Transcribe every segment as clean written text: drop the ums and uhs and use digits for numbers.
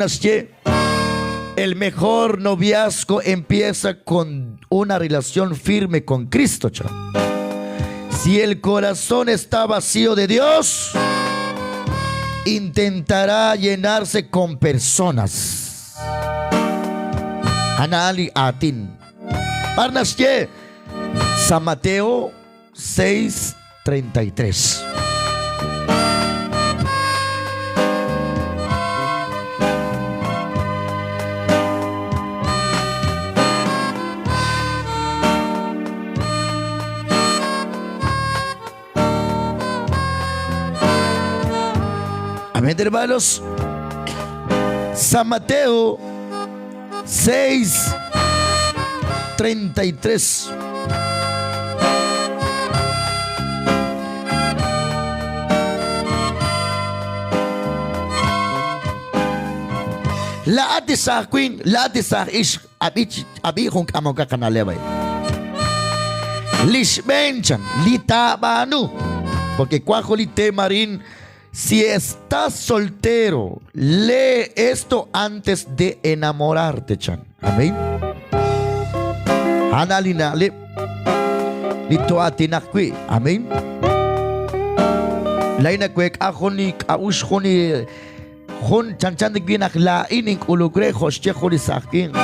Naxye, El mejor noviazgo empieza con una relación firme con Cristo, chan. Si el corazón está vacío de Dios, intentará llenarse con personas. A'an li aatin. B'ar naxye? Sa' Mateo 6:33. Amén, hermanos. San Mateo 6, 33. Laa'at li saaj winq, laa'at li saaj ixq, ab'i ab'i jun k'amokaq qana'leb' a'in. Li xb'een chan, li taab'aanu, porque wank jun li tema arin Si estás soltero, lee esto antes de enamorarte, chan. Amén. A'an li na'leb' li to'aatinaq wi'. Amén. Laa'in naweek'a jun li k'a'uxl, jun li jun chanchan wi' naq laa'in nink'uluk re jo' xye jun li saaj winq.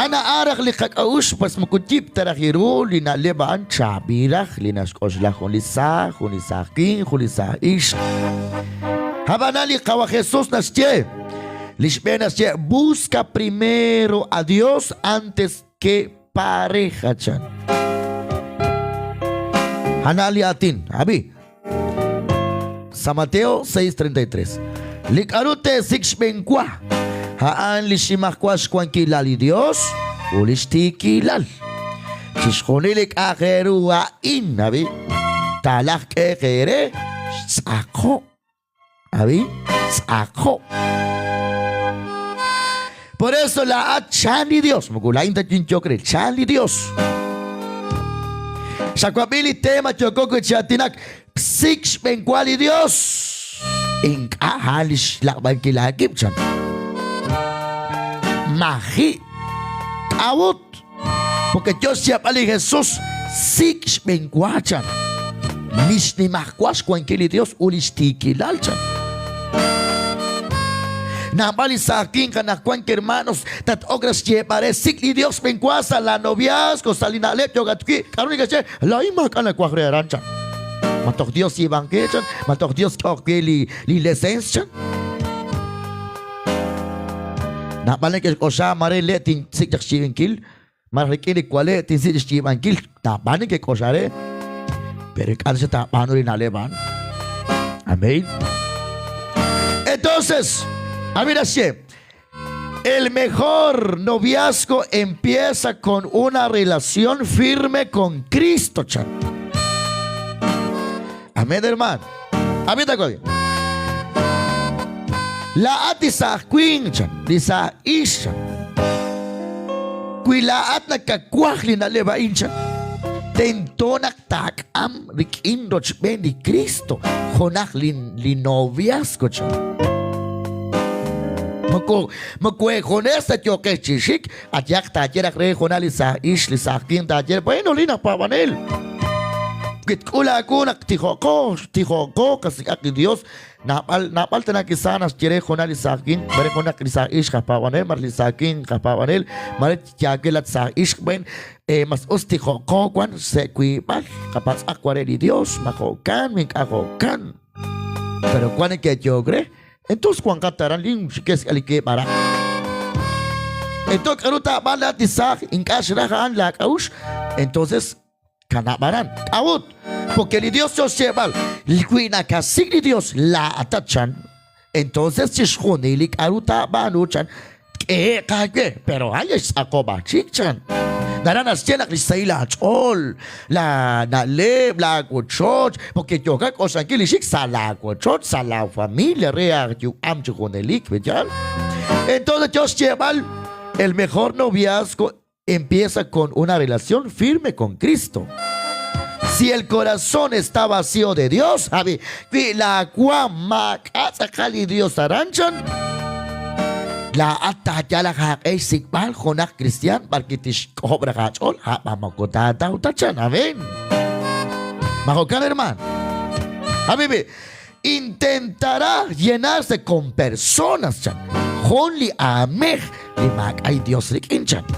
A'an raj li qak'a'uxl, pues moko yib' ta raj ru li na'leb' a'an chaab'il raj li naxk'oxla jun li saaj, jun li saaj winq, jun li saaj ixq. Ab'anan li Qawa' Jesús naxye, li xb'een naxye, busca primero a Dios antes que pareja, chan. A'an li aatin, ab'i. Sa' Mateo 6:33. Li k'aru teesik' xb'eenwa, a'an li xnimajwal xwankilal li Yos ut li xtiikilal. Chixjunil li k'a'aq re ru a'in, ab'i, taalaj k'eeq eere xtz'aqob'. Ab'i, tz'aqob'. Por eso laa'at chan li Dios, moko laa'in ta yinyok re, chan li Dios. Xawab'i li tema yooko wi' chi aatinak, sik' xb'eenwa li Dios. Ink'a' a'an li xlaq'b'ankil aawib' chan. Maji'. K'a'ut? Porque yo xyaab'al li Jesús, sik' xb'eenwa chan. Li xnimajwal xwankil li Dios ut li xtiikilal chan. Naab'al li saaj winq anaqwan hermanos tat-ok raj xyeeb'al re sik' li Dios xb'eenwa sa' la noviazgo, sa' li na'leb' yookat wi'. K'aru neke'xye? Laa'in maak'a' nawaj re aran chan. Ma toj Dios yiib'ank chan? Ma toj Dios k'oq wi' li li lesens chan? Naab'al neke'xk'oxla mare le' tinsik' chaq xyiib'inkil, malaj rik'in li wale' tinsik' chaq xyiib'ankil. Naab'al neke'k'oxla re, pero ink'a' ta taab'aanu li na'leb' a'an. Amén. Entonces, a mí naxye, el mejor noviazgo empieza con una relación firme con Cristo, chan. Amén, hermano. Amén, de Laa'at li saaj winq, chan, li saaj ixq, chan. Wi laa'at nakawaj li na'leb' a'in, chan, tento naq taak'am rik'in rochb'een li Kristo junaq li, li noviazgo, chan. Moko, moko eejunes ta yooqex chi xik, Ayaq taaye raj re junaq li saaj ixq, li saaj winq taaye, bueno, li naj paab'anel. Wi tk'ul aawu naq tijo'qo, tijo'qo, qasik'aq li Dios, naab'al, naab'al tana kisa naxye re junaq li saaj winq, mare junaq li saaj ixq aj paab'anel, mare li saaj winq aj paab'anel, mare yaawil at saaj ixq, buen, eh, mas us tijo'qo wan se' wiib'al, qapatz'aq wa re li Dios, ma jo'kan, ma ink'a' jo'kan. Pero wan neke'yook re, Entonces wanqat aran lin xikes li keeb' aran. Entonces k'aru taab'aan laa'at li saaj ink'a' xraj a'an laak'a'uxl, entonces kanab' aran. K'a'ut? Porque li Dios yo xyeeb'al, wi nakasik' li Dios laa'atat chan, entonces chixjunil li k'aru taab'aanu chan tk'ehe'q aawe, pero a'an xtz'aqob' aachik chan. Naraj naxye naq li xsahil aach'ool, laana'leb', laawochoch, porque yookat k'oxlankil li xik sa' laawochoch, sa' laafamilia re aayu'am chi junelik, pe'yaal? Entonces yo xyeeb'al, el mejor noviazgo empieza con una relación firme con Cristo. Si el corazón está vacío de Dios, ab'i, wi laawaanm maak'a' tz'aqal li Dios aran chan, laa'at taayal raj aaq'e xsik'b'al junaq kristiaan b'arwi' tixk'ojob' raj aach'ool, a'b'an moko taataw ta chan. Amén. Ma jo'kan, hermano? Habibi, intentará llenarse con personas chan, jun li aamej li maak'a' li Dios rik'in chan.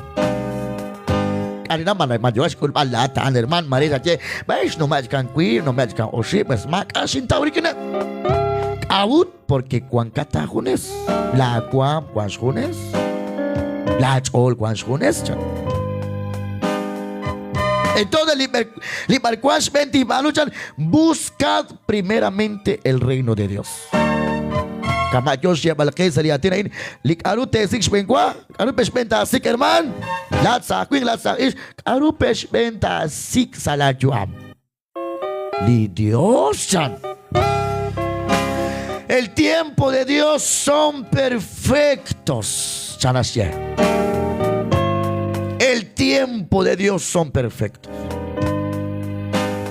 K'arina ma ma yo'ax xk'ulb'al laa'at a'an herman, mare xaye, b'ex nume' kan wiib', nume' kan oxib', pues maak'a' xintaw rik'ineb'. K'a'ut? Porque wankat aajunes. Laa waam wan xjunes. Laa ch'ool wan xjunes chan. Entonces, li b'arwan xb'een tib'aanu chan, buscad primeramente el reino de Dios. Kama' yo xyeeb'al qe sa' li aatin a'in, li k'a'ru teesik' xb'een wa, k'a'ru pe xb'een taasik', hermaan? Laat sa' winq, laat sa' ixq, k'a'ru pe xb'een taasik' sa' laa yu'am? Li Dios, chan. El tiempo de Dios son perfectos, chan naxye. El tiempo de Dios son perfectos.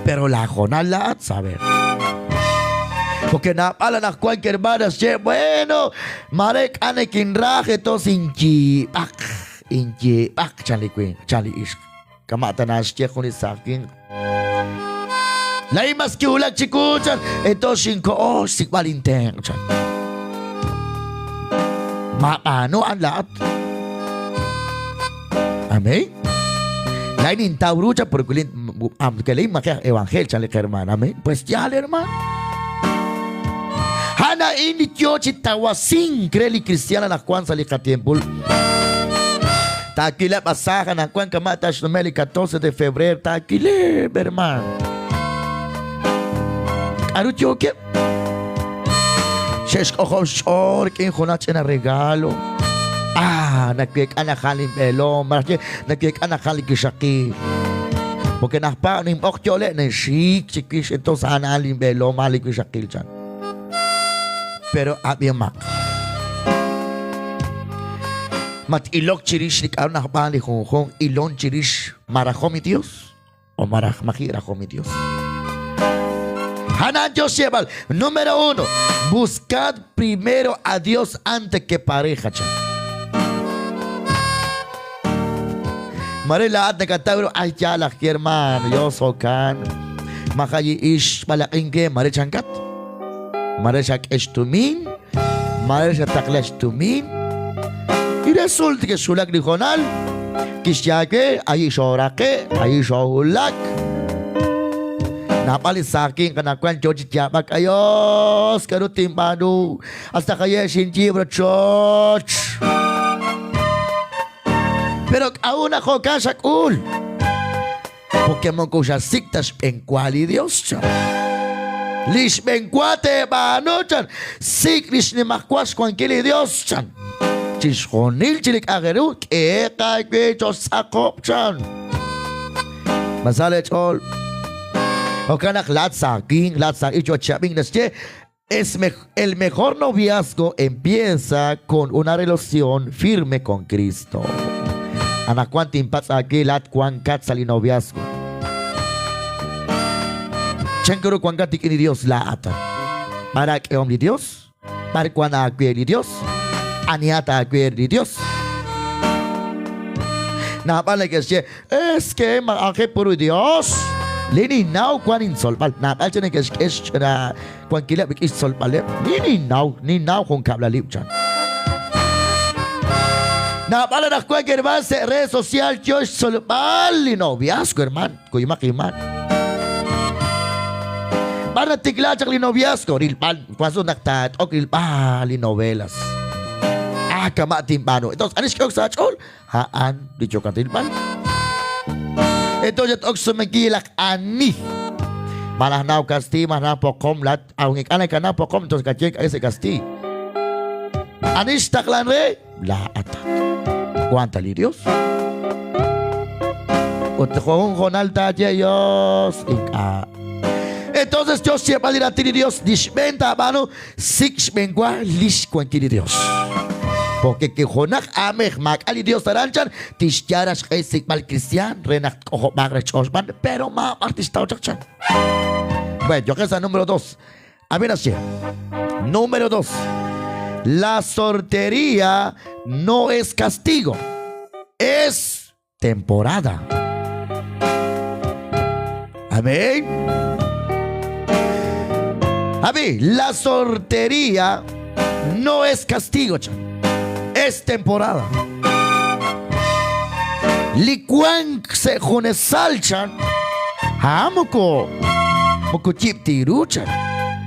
Pero la jonal laa'at saber. Porque naab'al anaqwan hermana xye, bueno, mare k'a nekinraj entonces inyiib'aq, inyiib'aq chan li winq, chan li ixq. Kama' tana xye jun li saaj winq. Laa'in mas kiwulak chiwu chan, entonces xinkoho xsik'b'al intenq' chan. Maab'aanu a'an laa'at. Amén. Laa'in nintaw ru chan porque aunque leí maje aj evangel chan li hermano. Amén. Pues yaal hermano. A'an a'in li yoo chi tawasink re li kristiaan anaqwan sa' li qatiempul. Taawileb' asaaj anaqwan kama' ta xnume' li 14 de febrero. Taawileb', hermano. K'aru yookeb'? Xe'xk'ojob' xch'ool rik'in junaq ch'ina regalo. Ah, naweek'a naq a'an linb'eelom, malaj ye, naweek'a naq a'an li wixaqil. Porque naq pa' ninb'oq yo'le' ninxik chiwix, entonces a'an a'an linb'eelom, a'an li wixaqil, chan. Pero ab'ihomaq. Mat-ilok chirix li k'a'ru najb'aan li junjunq, ilon chirix ma rajom li Dios o ma raj maji' rajom li Dios. Hanan Dios xyeeb'al, número uno, buscad primero a Dios antes que pareja, chan. Mare laa'at nakataw ru, ay yaal aj hermano, Dios jo'kan. Majayi ix b'alaq'ink ke, mare chankat. Mare xak'e xtumin, mare xataqla xtumin. Y resulta que xwulak li hoonal, kixye aawe, ayi xooraqe', ayi xoowulak. Naab'al li saaj winq anaqwan yoo chi yaab'ak, Ayos, k'a'ru tinb'aanu? Hasta jaye' xinyiib' rochoch. Pero k'a'ut naq jo'kan xak'ul? Porque moko xasik' ta xb'eenwa li Dios, chan. Li xb'eenwa teeb'aanu, chan. Sik' li xnimajwal xwankil li Dios, chan. Chixjunil chi li k'a'aq re ru, k'ehe'q aawe cho'q xtz'aqob', chan. Ma sa leech'ool? Jo'kan naq laa'at saaj winq, laa'at saaj ixq, yo chi ab'ink naxye, Es el mejor noviazgo empieza con una relación firme con Cristo. Anaqwan tinpatz' aawe laa'at wankat sa' li noviazgo. Chan ru wankat rik'in li Dios laa'at? B'ar aak'ehom li Dios? B'ar wan aawe li Dios? Anihat aawe li Dios? Naab'al neke'xye, Es que ma aje puro Dios. Li ninnaw wan intzolb'al. Naab'al chi neke'xk'e xch'ina wankileb' rik'in xtzolb'aleb'. Li ninnaw, ninnaw jun kab'lalib' chan. Naab'al anaqwan herman sa' red social yo xtzolb'al li noviazgo herman. Kuyumaq inmaak. B'ar natikla chaq li noviazgo? Rilb'al, wank sut naq taat'ok rilb'al li novelas. Ah, kama' tinb'aanu. Entonces, ani xk'ehok sa' aach'ool? A'an li yookat rilb'al. Entonces t-ok xsumenkil laj ani. Malaj naw kastiig, malaj naw poqom, laat aun ink'a' nakanaw poqom, entonces kaye k'a ese kastiig. Ani xtaqlan re? Laa'at. Wank ta li Dios. Ut jun hoonal taaye, Dios, ink'a'. Entonces yo xyeeb'al li raatin li Dios, li xb'een taab'aanu, sik' xb'eenwa li xwankil li Dios. Porque ki junaq aamej maak'a' li Dios aran chan, tixyal raj xq'e xsik'b'al kristiaan re naq tk'ojob'aaq re xch'ool xb'aan, pero maab'ar tixtaw chaq chan. Bueno, yoqe sa' número 2. A ver naxye. Número 2. La soltería no es castigo, es temporada. Amén. A ver, la soltería no es castigo, es temporada. Li wank sa' junesal chan, a'an moko moko yib' ti ru chan,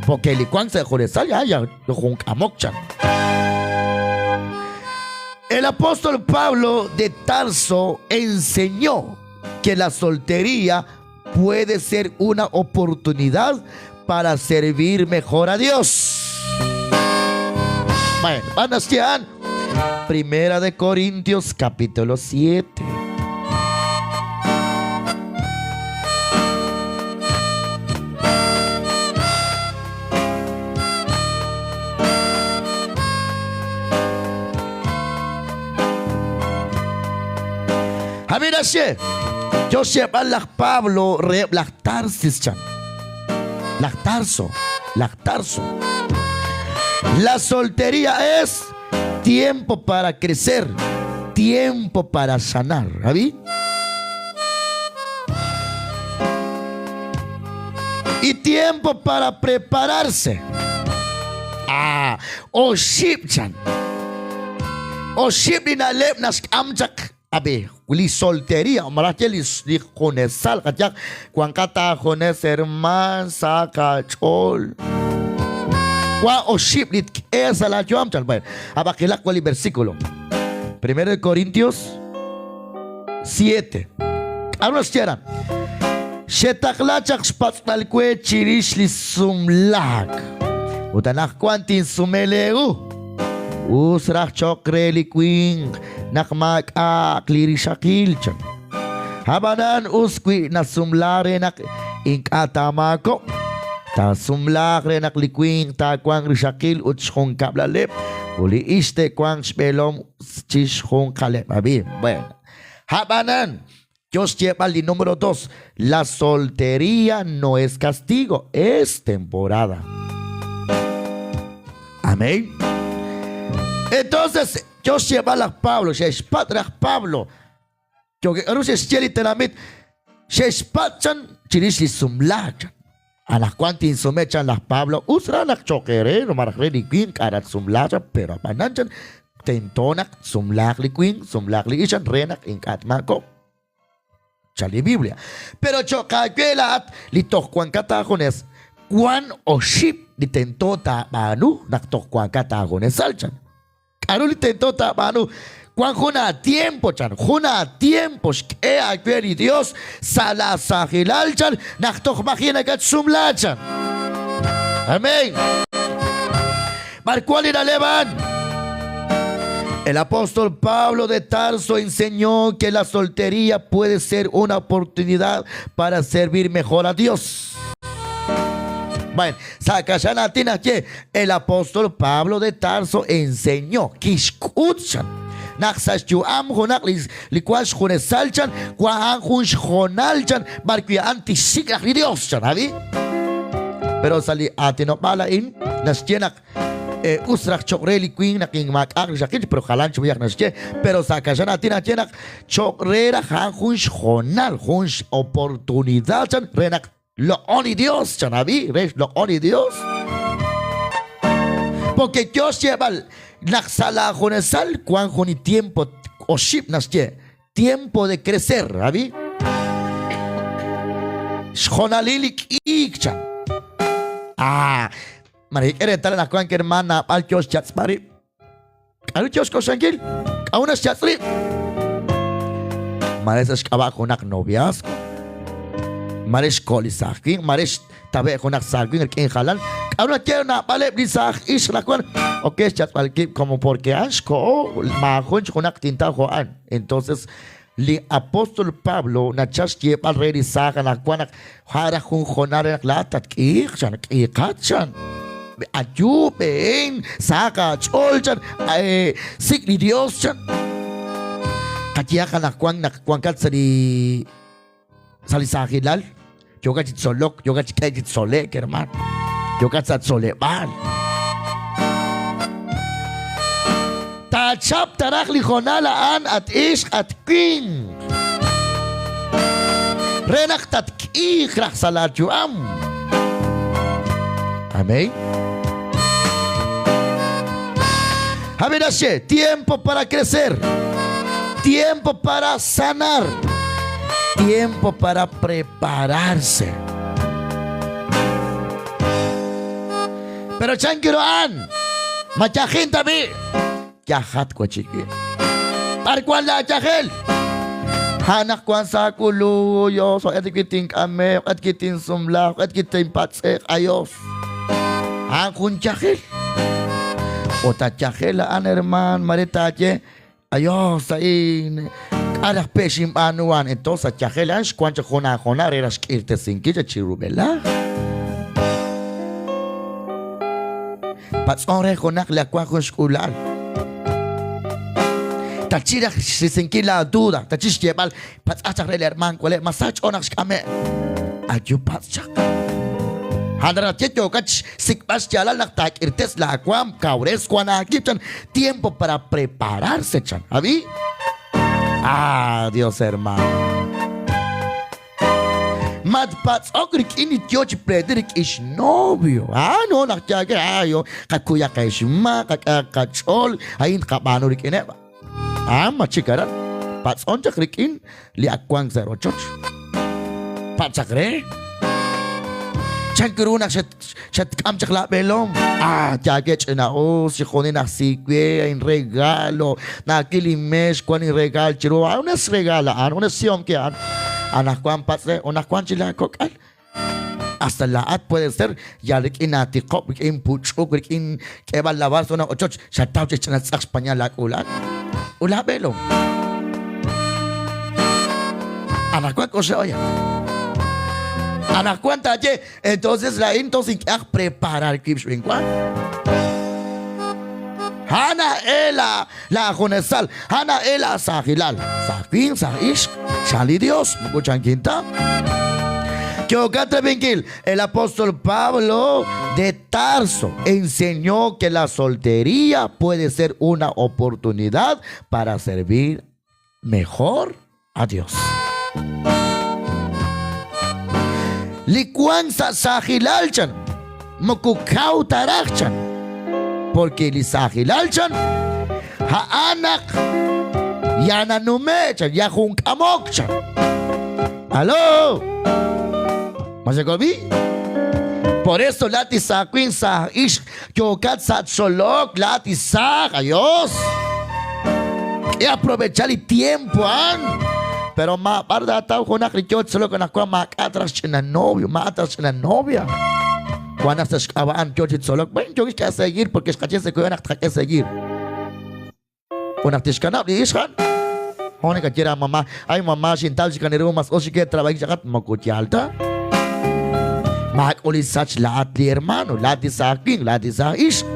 porque li wank sa' junesal ya ya jun k'amok chan. El apóstol Pablo de Tarso enseñó que la soltería puede ser una oportunidad para servir mejor a Dios. Bueno, van a Primera de Corintios capítulo 7. Ab'i naxye, yo xyeeb'al laj Pablo reheb' laj Tarsis chan. Laj Tarso, laj Tarso. La soltería es tiempo para crecer, tiempo para sanar. Ab'i? Y tiempo para prepararse. Ah, oxib' chan. Oxib' li na'leb' naxk'am chaq ab'i li soltería malaj ye li junesal qayaq wanqat aajunes hermaan sa qach'ool. Wa oxib' li tk'e sa' laayu'am chan. Bueno, ab'an qilaq wan li versículo. Primero de Corintios 7. K'aru naxye aran? Xetaqla chaq xpatz'b'al we chirix li sumlaak, ut anaqwan tinsume leehu. Us raj cho'q re li winq naq maak'a'aq li rixaqil, chan. Ab'anan us wi nasumla re naq ink'a' taamaakob'q. Taasumlaaq re naq li winq taawanq rixaqil ut xjunkab'laleb', ut li ixq te'wanq xb'eelom chixjunqaleb'. Ab'i, bueno. A'b'anan, yo xyeeb'al li número 2, la soltería no es castigo, es temporada. Amén. Entonces, yo xyeeb'al laj Pablo, xe'xpatz' laj Pablo, k'aru xe'xye li tenamit, xe'xpatz' chan chirix li sumlaak chan. Anaqwan tinsume chan laj Pablo, us raj naq cho'q eere malaj re li winq k'a' naq sumlaak chan, pero ab'anan chan tento naq sumlaaq li winq, sumlaaq li ixq re naq ink'a' tmaakob'q. Chan li Biblia. Pero cho'q aawe laa'at li toj wankat aajunes, wank oxib' li tento taab'aanu naq toj wankat aajunesal chan. K'aru li tento taab'aanu? Wank jun aatiempo, chan, jun aatiempo xk'e aawe li Yos sa' laasaajilal, chan, naq toj maji' nakatsumla, chan. Amén. B'ar wank li na'leb' a'an? El apóstol Pablo de Tarso enseñó que la soltería puede ser una oportunidad para servir mejor a Dios. Bueno, sa' kaxlan aatin naxye, El apóstol Pablo de Tarso enseñó, kixk'ut chan, naq sa' xyu'am junaq li li wank xjunesal chan, wan a'an jun xhoonal chan b'ar wi' a'an tixsik' raj li Dios chan, ab'i? Pero sa' li aatinob'aal a'in naxye naq us raj cho'q re li winq naq maak'a'aq rixaqil, pero jalan chi b'ayaq naxye. Pero sa' kaxlan aatin naxye naq cho'q re raj a'an jun xhoonal, jun x'oportunidad chan re naq Loq'on li Dios, chan ab'i, re xloq'on li Dios. Porque yo xyeeb'al naq sa' la junesal wank jun li tiempo oxib' naxye, tiempo de crecer, ab'i. Xjonalil li k'iik, chan. Ah, ma nekek'e reetal anaqwan hermaan naab'al yo xyatz'b'al rib'. K'aru yo xk'oxlankil? K'aru naxyatz' rib'? Mare sa' xk'ab'a' junaq noviazgo, mare xko' li saaj winq, mare xtawe' junaq saaj winq rik'in jalan. K'aru naxye naab'aleb' li saaj ixq anaqwan? Ok, xyatz'b'al kib' como porque a'an xkoho, maajun junaq tintaw jo' a'an. Entonces, li apóstol Pablo nachal xyeeb'al re li saaj anaqwan naq a' raj jun hoonal re naq laa'at tatk'iiq, chan, k'iiqat, chan. Ayu, b'een, sahaq aach'ool chan, sik' li Dios chan. Qayehaq anaqwan naq wankat sa' li sa' li saajilal, yookat chi tzolok, yookat chi k'eek chi tzole'k, hermaan. Yookat sa' tzoleb'aal. Taachap taraj li hoonal a'an, at ixq, at winq. Re naq tatk'iiq raj sa' laa yu'am. Amén. A naxye, tiempo para crecer, tiempo para sanar, tiempo para prepararse. Pero chan ru a'an, ma yajin tab'i'? Yajat wachik. B'ar wan laayajel? A'an naq wan sa' aak'ulub, Yos, jo'q'e tikink'ame', jo'q'e tikinsumla, jo'q'e tikitinpatz'e'q, ayos. A'an jun yajel. Ut a yajel a'an, hermaan, mare taaye, ayos, a'in, k'a' raj pe' xinb'aanu a'an. Entonces, a yajel a'an xwank chaq jun aahoonal re raj xk'irtesinkil chaq chi rub'elaj. Patz'on re junaq li ak wank jun xk'uula'al. Tachi raj xrisinkil laa duda, tachi xyeeb'al, patz'aq chaq re li hermaan wale', ma sa ch'ool naq xk'ame'. Ayu patz' chaq. A'an raj ye yookat xsik'b'al xyaalal naq taak'irtes laa waam, kawres wan aawib' chan, tiempo para prepararse chan. Ab'i? Ah, Dios hermano. Matpatz'ok rik'in li yo chi pleetik rik'in xnovio. Ah, no, naq yaake, ah, yo, qakuyaq qexma, qak'ehaq qach'ool, a'in tqab'aanu rik'ineb'. Ah, ma chik aran. Patz'on chaq rik'in li ak wank sa' rochoch. Patz' chaq re. Chan ru naq xatk'am chaq laab'eelom? Ah, yaake ch'ina'us, chixjunil naq siwe, a'in regalo, naakil li meex wank inregaal chiru. Ah, unes regaal a'an, unes sihom ke a'an. Anaqwan patz' re, anaqwan chi laakok'al. Hasta laa'at puede ser yal rik'in aatiqob', rik'in puch'uk, rik'in k'eeb'al lavar sa' ochoch, xataw chi ch'ina tz'aq xpañal laak'uula'al. Ut laab'eelom. Anaqwan k'oxla oye. Anaqwan taaye, entonces laa'in entonces ink'ehaq preparar wib' xb'eenwa. A'an a'e la laajunesal, a'an a'e laasaajilal. Saaj winq, saaj ixq, chan li Dios, moko chankin ta. Yookat rab'inkil, el apóstol Pablo de Tarso enseñó que la soltería puede ser una oportunidad para servir mejor a Dios. Li wank sa' saajilal chan, moko kaw ta raj chan, porque li saajilal chan, a'an naq ya nanume' chan, ya jun k'amok chan. Aló! Ma xekobi? Por eso laat li saaj winq saaj ixq yookat sa' tzolok, laat li saaj, ayos. K'e aprovechar li tiempo a'an. Pero maab'ar taataw junaq li yoo tzolok anaqwan maak'a' traj xch'ina novio, maak'a' traj xch'ina novia. Wan naq sa' xk'ab'a' a'an yoo chi tzolok, bueno, yoo xk'e seguir porque xqaye sa' naq tqak'e seguir. Ut naq tixkanab' li ixq a'an, hoon nakaye re aamama, Ay mamá, xintaw chik ani ru mas us xik trabajik chaqat, moko yaal ta. Maak'ul li sach laa'at li hermano, laa'at li saaj winq, laa'at li saaj ixq.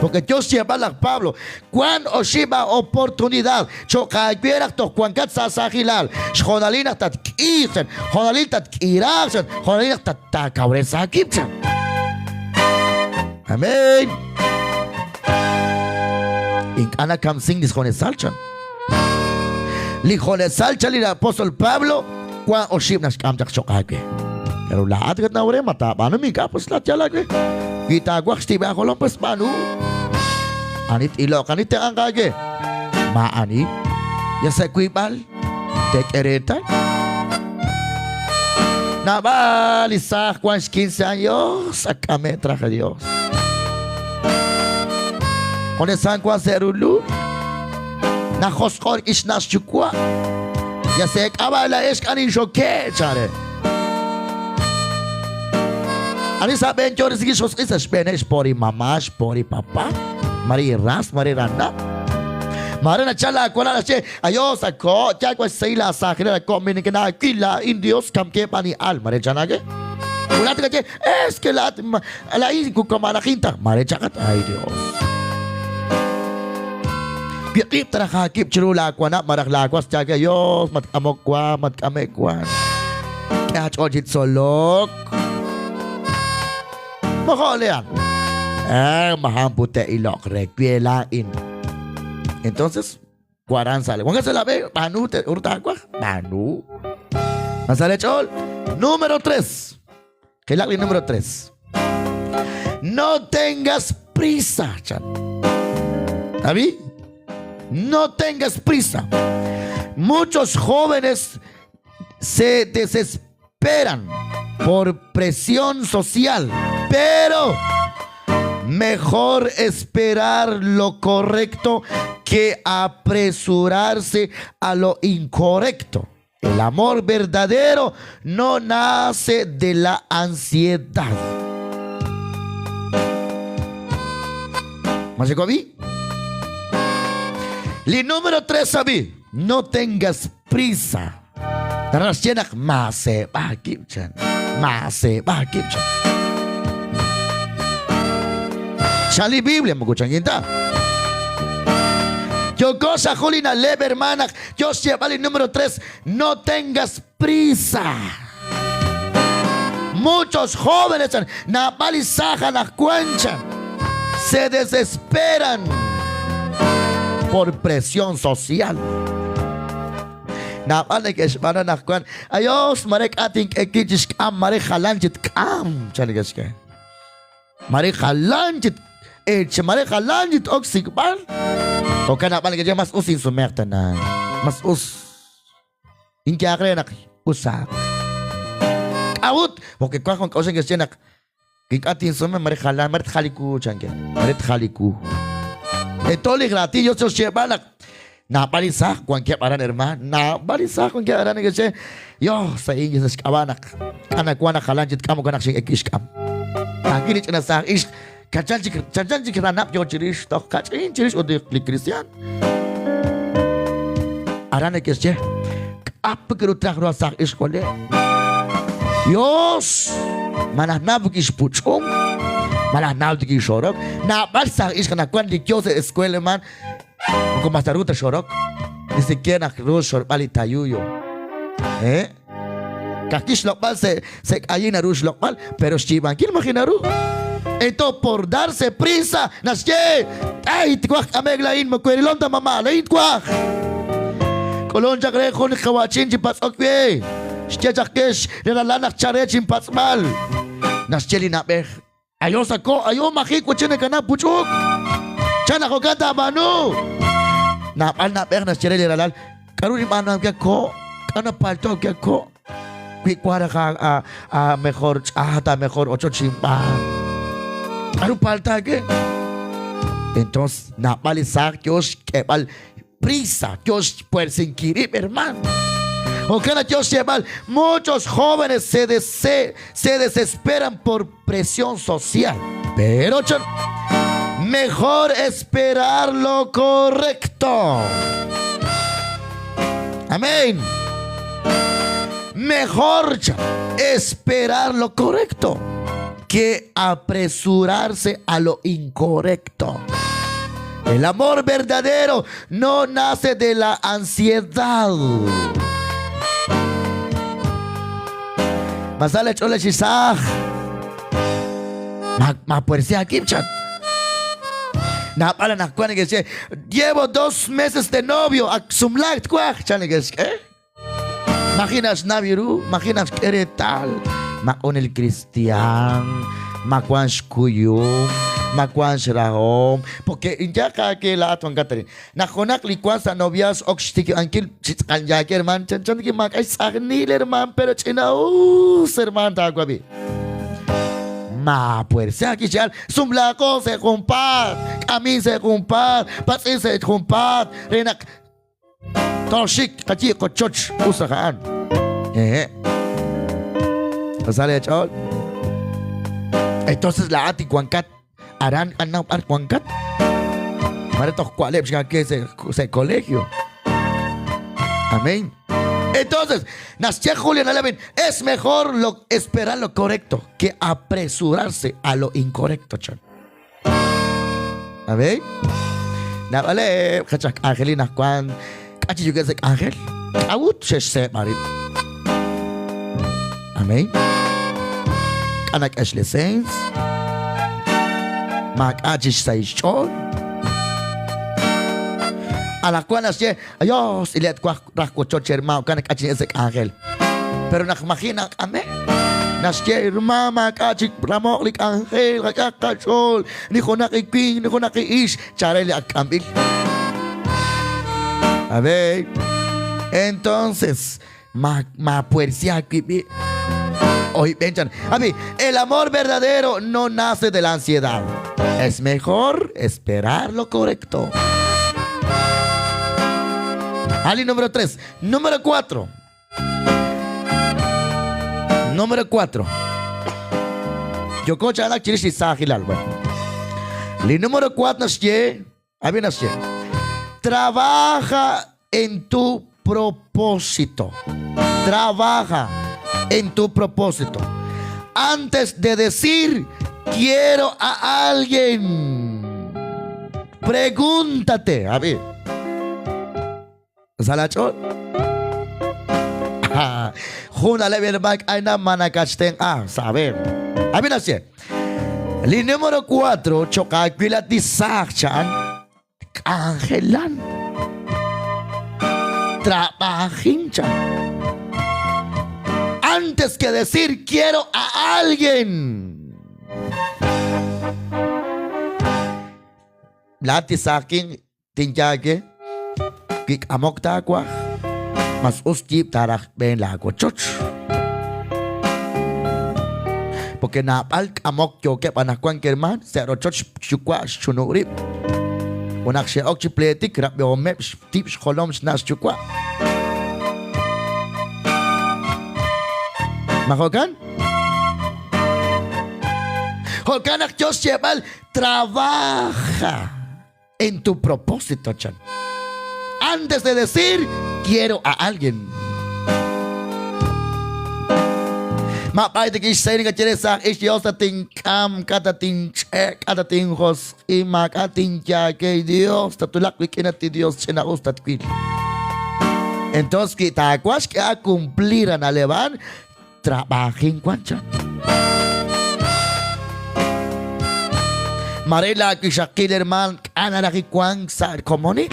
Porque yo xyeeb'al laj Pablo, wan oxib' a oportunidad cho'q aawe naq toj wankat sa' saajilal. Xhoonalil naq tatk'iiq chan, hoonalil tatk'iraaq chan, hoonalil naq taakawres aawib' chan. Amén. Ink'a' nakamsink li junesal chan. Li junesal chan li apóstol Pablo wank oxib' naxk'am chaq cho'q aawe. Pero laa'at katnaw re ma taab'aanu ma ink'a' pues laa'at yaal aawe. Wi taawaj xtib'e aajolom pues b'aanu. Ani t-iloq, ani ttenq'anq aawe? Maa'ani. Yal sa' wiib'al teek'e reetal. Naab'al li saaj wank xquince años ak k'ame'k traj li Dios. Junesan wank sa' rulul, najosq'o rik'in xna' xyuwa'. Ya sa' eek'ab'a' laa'ex k'a ninxoke', chan re. Ani sa' b'een yo risinkil xjosq'il sa' xb'eeneb' xpo ri mamá, xpo ri papá, mare li ras, mare ranab'. Mare nachal laawalal naxye, Ayos, ako, yaal wan xsahil laasaajilal, ako, mi nikinawil laa'in Dios, kamkeb' ani al. Mare chan aawe. Laa'at nakaye, es que laa'at laa'in kukamanaqin ta. Mare chaqat, ay Dios. Wiq'ib' taraj aakib' chiru laawanab' malaj laawas chaake, Dios, matk'amok wa, matk'ame'k wa. K'e aach'ool chi tzolok. Mojo lean. Mahan pute iloq re wi laa'in. Entonces, waran sale. Wankat sa' la b'e, b'aanu te ur taawaj, b'aanu. Masale ch'ool. Número 3. Qilaq li número 3. No tengas prisa, chan. David, no tengas prisa. Muchos jóvenes se desesperan por presión social, pero mejor esperar lo correcto que apresurarse a lo incorrecto. El amor verdadero no nace de la ansiedad. ¿Más Li número 3, Abi, no tengas prisa. Naxye naq maaseeb'a aakib' chan. Maaseeb'a aakib' chan. Chan li Biblia moko chankin ta. Yooko sa' jun li na'leb' hermaan naq yoo xyeeb'al li número 3, no tengas prisa. Muchos jóvenes chan, naab'al li saaj anaqwan chan, se desesperan por presión social. Naab'al neke'xb'aanu anaqwan, Ayos, mare k'a' tink'e wib' chi xk'am, mare jalan chi tk'am, chan neke'xye. Mare jalan chi eech, mare jalan chi t-ok xsik'b'al. Jo'kan naab'al neke'xye, mas us insumeq tana, mas us. Inyaaq re naq usaq. K'a'ut? Porque wank jun k'a'uxl neke'xye naq ink'a' tinsume mare jalan, mare tjal li wu, chankeb'. Mare tjal li wu. Tento li raatin Dios cho xyeeb'al naq naab'al li saaj wankeb' aran, hermaan. Naab'al li saaj wankeb' aran neke'xye, Yo, sa' in sa' xk'ab'a' naq k'anawan naq jalan chi tk'am moko naq xin'ek'ixk'am. Taawil li ch'ina saaj ixq Chanchan chik chanchan chik ranab' yo chirix toj kach'in chirix ut li kristiaan. Aran neke'xye, k'a'pik ru traj ru saaj ixq wale'. Dios, malaj naw kixpuch'um, malaj naw kixorok. Naab'al saaj ixq nawan li yo sa' escuela man, moko mas ta ru ta xorok. Ni siquiera naq ru xxorb'al li tayuyo. Eh? Ka'ajwi' xloq'b'al se' se' k'ayil naru xloq'b'al, pero xyiib'ankil maji' naru. Ento por darse prisa naxye, Ay, twaj k'ame'k laa'in, moko erilom ta mama', laa'in twaj. K'ulun chaq re jun li qawa'chin chi patz'ok we. Xye chaq ke li ralal naq chal re chinpatz'b'al. Naxye li na'b'ej, Ayo sako, ayo maji' wachin nakanab' puch'uk. Chan naq jo'kan taab'aanu. Naab'al na'b'ej naxye re li ralal, K'aru ninb'aanu ke ko'? K'aru napalto ke ko'? Wi wank raj a mejor ch'aat, a mejor ochoch xinb'aan. K'aru palta ke? Entonces, naab'al li saaj yo xk'eeb'al prisa, yo xpuersinkil rib', hermano. Jo'kan naq yo xyeeb'al, muchos jóvenes se, dese, se desesperan por presión social. Pero mejor esperar lo correcto. Amén. Mejor esperar lo correcto que apresurarse a lo incorrecto. El amor verdadero no nace de la ansiedad. Masale ch'ole chisaj. Ma ma puersia kipchan. Naab'al anaqwan neke'xye, Llevo dos meses de novio, ak sumlaak twaj, chan neke'xk'e. Maji' naxnaw ru, maji' naxk'e reetal ma q'un li kristiaan, ma wank xkuyum, ma wank xrahom. Porque ink'a' qaake laa'at wankat arin. Naq junaq li wank sa' noviazgo ok xtikib'ankil chi tz'aqal yaake hermaan, chanchan naq maak'a' xtz'ajnil hermaan, pero ch'ina'us hermaan taawab'i. Maapuersa kixyal, sumlaaqo sa' junpaat, k'amin sa' junpaat, patz'in sa' junpaat, re naq Tooxik qayi qochoch us raj a'an. Ehe. Sa leech'ool. Entonces laa'at li wankat aran anaw b'ar wankat. Mare toj wa'leb' xkake sa' colegio. Amén. Entonces, naxye Julian Alevin, es mejor lo, esperar lo correcto que apresurarse a lo incorrecto, chan. A ver. Naab'aleb' qech aj k'anjelil naq wank k'a' chi yuk'e sa' k'anjel. K'a'ut xe'xseeb' rib'? Amén. K'a' nak'e xleseens? Maak'a' chi xsahil xch'ool. Anaqwan naxye, Dios, ilet twaj raj wochoch hermano, kan k'a chi sa' k'anjel. Pero naq maji' nak'ame', naxye hermano, maak'a' chik ramoq li k'anjel, qak'aq qach'ool, ni junaq i winq, ni junaq i ix, chare li ak k'amb'il. A ver, entonces, ma, ma puersia wib' Hoy ven, A mí, el amor verdadero no nace de la ansiedad. Es mejor esperar lo correcto. Ali número 3. Número 4. Número 4. Yoko chanak chirix li saajilal. Bueno. Li número 4 naxye, abi naxye. Trabaja en tu propósito. Trabaja en tu propósito. Antes de decir quiero a alguien, pregúntate, a ver. Sa laach'ool? Jun na'leb' hermano k'ayna ma nakatxtenq'a. Saber. Abi naxye. Li número 4 cho'q aawil at li saaj cha'an k'anjelan. Trabajin chan. Antes que decir quiero a alguien. Laat li saajin Tinye aawe, wi k'amok taawaj, mas us yiib' taaraj xb'een laawochoch. Porque naab'al k'amok yookeb' anaqwan hermaan, sa' rochoch xyuwa' xchunu' rib'. Ut naq xe'ok chi pleetik, rab'ihomeb' xtib' xjolom xna' xyuwa'. Ma jo'kan? Jo'kan naq yo xyeeb'al trabaja. En tu propósito, chan. Antes de decir, quiero a alguien. Mab'ay tikixsay nikachire sa ix Dios tatink'am k'a tatinch'e k'a tatinjosq'i maak'a tinyaake Dios tatulaq wik'in at Dios ch'ina'us tatwil. Entonces wi taawax k'a cumplir a na'leb'an Trabajin wan chan. Mare laawixaqil hermaan k'a' naraj li wank sa' komonil.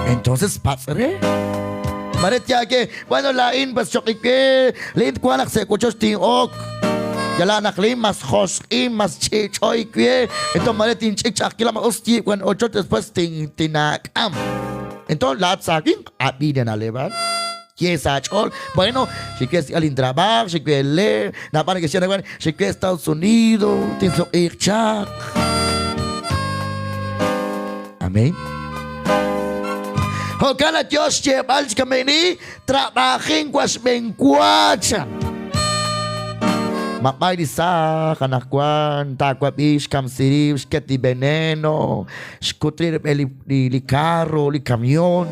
Entonces patz' re. Mare tyaake, bueno laa'in pues choq' we liin twanq naq sa' wochoch tin'ok. Yala naq liin mas josq'in, mas ch'ich'oy we. Entonces mare tinch'ik ch'a'ajkilal ma us yiib' wan ochoch después tinaak'am. Entonces laa'at saawinq ab'i li na'leb' Ye sa' aach'ool, bueno, xinwe xsik'b'al intrabaaj, xinwe le, naab'al neke'xye anaqwan, xinwe Estados Unidos, tinsuq'iiq chaq. Amén. Jo'kan naq yoo xyeeb'al chi kama'ini, trab'ajin wa xb'enwa chan. Mab'ay li saaj anaqwan taawab'i xkamsi rib', xket li veneno, xkut rib' rub'el li carro, li camión.